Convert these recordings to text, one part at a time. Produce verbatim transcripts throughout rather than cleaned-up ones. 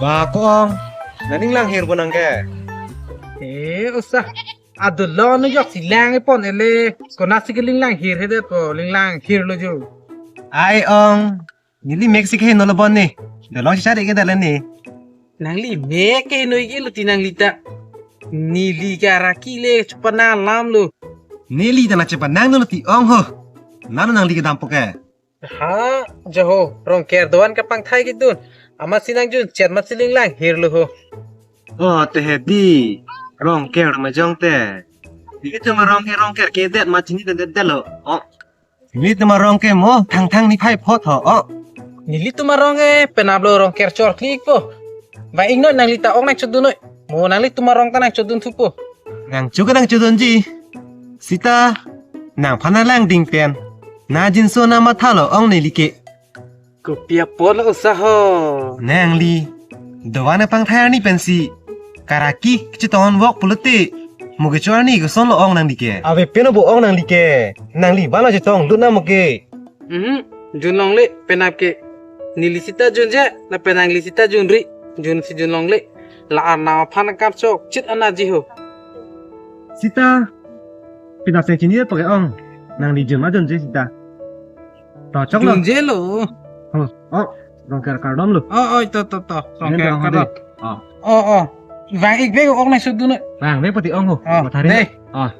Ba ko-ong, nangning langhirpo nang ke? Eh, usa. Adolo nu jok si lang ipon ele. Konatsi ke ling langhir hedet po, ling langhirlo jo. Ai ong, neli mek si keheno lo bon ni. Dolong si sari ke dalan ni. Nangli mek keheno ikilo ti nangli ta. Neli ke araki le chepanang alam lo. Neli ta nangchepanang lo ti ong ho. Nano nangli kedampo ke? Ha, jaho, Rongker doan kapangthai kedun. Amatsi nangjunchot amatsi ling langhirlo ho. Oh, te hedi. Rongker ma jong te. Nelitum arong ke Rongker kedet ma chinidetdetlo. Oh. Nelitum arong ke mo thangthang niphai phot ho. Oh. Nelitum arong ke penaplo Rongker chorklikpo. Ba ingnoi nangli ta ong nangchodun noi. Mo nanglitum arong ta nangchodun thupo. Nangcho ke nangchodunji. Sita, nangphan nanglang ding pen. Nangjinso nangmatha lo ong neli ke. Kopi apotlo usa ho. Nangli. Doan kapangthai arni pensi. Karaki kachetong vok pulote. Mo kecho arni kosonlo ong nangli ke? Ave pen bo ong nangli ke. Nangli bala chetong lut na mo ke. Mhm. Junlongle penap ke. Neli sita junje, lapen nangli sita junri. Junsi junlongle. La arnam aphan kam chokchit anaji ho. Sita, penap si chini pakai ong. Nangli jun ma junje sita. To choklo. Junjelo. Oh, oh, Rongker kardom lo. Oh, oh, to, to, to. Amen, Rongker to, hadi. Kardom. Oh. Oh, oh. Vang ik bek ong nangchodun noi. Vang bek pati ong ho. Oh, matha ri dei. Oh.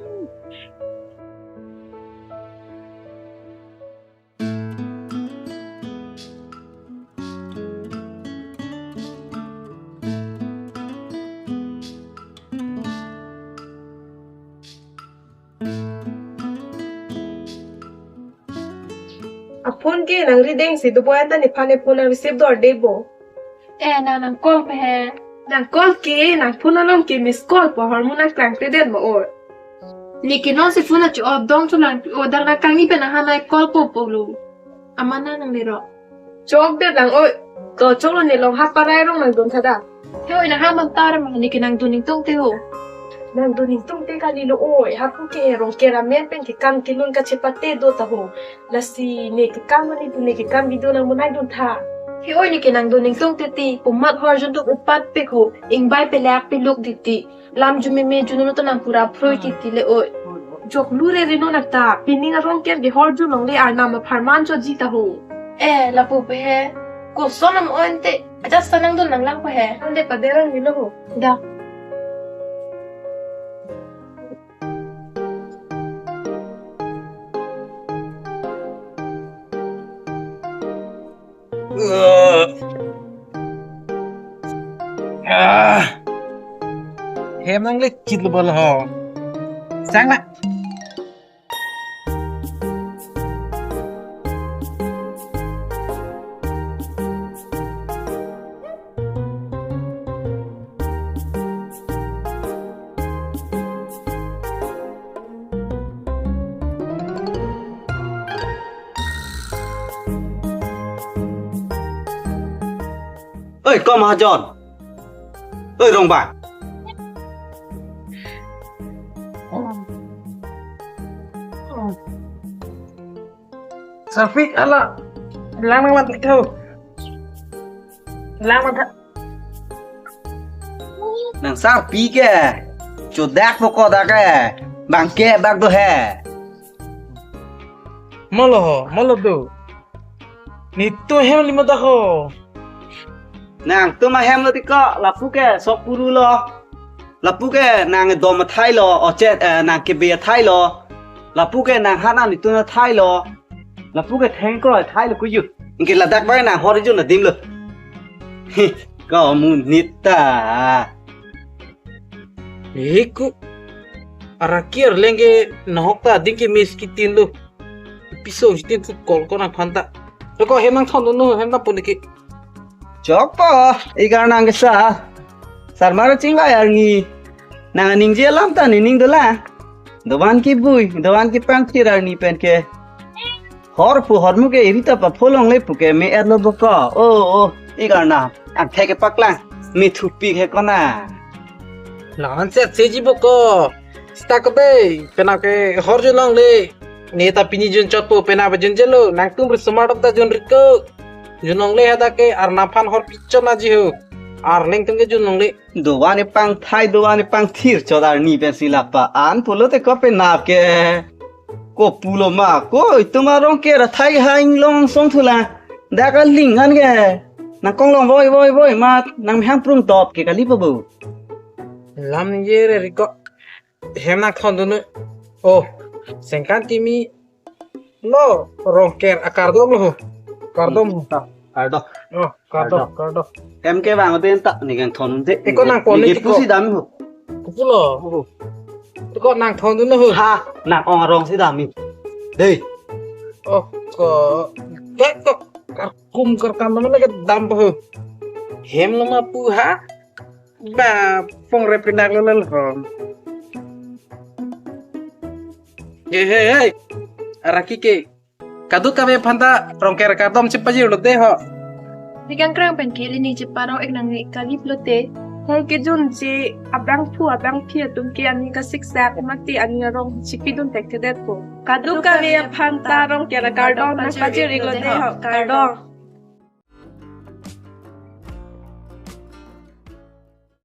Aphone ke nangri dengsi dobo anta nephan ephone nang receive dor debo. Eh, nang nangcall pe he. Nangcall ke, nangphone along ke miss call po, hormu nangklangkledet ma oi. Neke nonsi phone achi odong chulang pi odar nangkangni pen nangha nangcall po pulo. Amana nanglero. Chokdet lang oi. To choklo ne long ha parai rong nangdun tha da. He oi nangha mantar ma neke nangdun ingtungte ho. Nangdun ingtungte kalilo oi. Hapu ke Rongker amen pen kekam kelun kachepate do ta ho. Lasi ne kekam mani tu ne kekam video nangmunaidun tha. He oi neke nangdun ingtungte ti. Pumat horjun tu upat pek ho. Ingbai pelak peluk di ti. Lam jumeme juno to nang pura phroi titi le oi. Jok lure rino nak ta, pining arong ker ke horju longle arnam apharman choji ta ho. Eh, lapu pe he. Koson am oin te, aja sanang dun nang lang pe he. Ande paderang nilo ho. Da. Ah. Hem nang le chit lo bol ho. Sang na. Oi, ko Mahajon. Oi, Rongbang. Sarpi hala. Lang nang mat tho. Lang mat tha. Nang sarpi ke. Chodak po ko dak ke. Bangke bak do he. Molo ho, molo do. Netum ahem lima dak ho. Nangtum ahem lo tiko, lapu ke sok puru lo. Lapu ke nang dom athai lo, ochet, eh, nang kebe athai lo. Lapu ke nang hana netum athai lo. Lapu ke thengkro athai lo kuyu. Anke ladak bai nang hor jun adim lo. Ko amonit ta. Hiku. Araki arleng ke nahok ta ading ke mes kitin lo. Piso hitin food call ko nangphan ta. Lo ko hem nangthondun no, hem nangpon ke. Chokpo, ik arnam kesa. Sarmar chingvai arni. Nang ningje alam ta nening dolang. Dovan kebui, dovan kepangthir arni pen ke. Hor pu hormu ke iri ta papho longle pu ke me-et lo boko. O, o, ik arnam. Angthek kepaklang. Methupik he kona. Lahan se seji boko. Sita ke be, penap ke hor jun longle. Ne ta pini jun chotpo, penap jun jelo. Nangtum risomar ta jun riko. Jun longle hadak ke arnam aphan hor pichot naji ho. Arleng atum ke jun longle. Dovan epangthai, dovan epangthir chot arni pensi lapa-an pulote ko penap ke. Ko pulo ma, ko itum arong ke rathai hang long song thula. Dak aling an ke. Nang kong long voi voi voi mat, nang mehang prung top ke kali po bu. Lam ye re riko. Hem nangthondun no. Oh, sengkan kimi lo Rongker akardom lo. Kardom. Kardom. Oh, kardom, kardom. Hem ke bang den ta ni kangthondun de. Eko nangpon ni ke tiko. Pusi dam ho. Kopulo. Oh. Tiko nangthondun no ho. Ha, nang ong arong si dam ni. Dei. Oh, ko. Kek ko. Karkum karkam mana ke dam ho. Hem lo ma pu ha. Ba, pong rep pinak lo lel hom. He, he, he. Araki ke. Kadokave aphan ta Rongker akardom chepajir lo de ho. Nikang krang pen ke ili ni cheparong ek nang ni kalip lote. Hong kejun che abangphu abangphi atum ke ani kasiksak mati ani arong chipidun thekthedetpo. Kadokave aphan ta Rongker akardom nangpajir ik lo de ho. Kardom.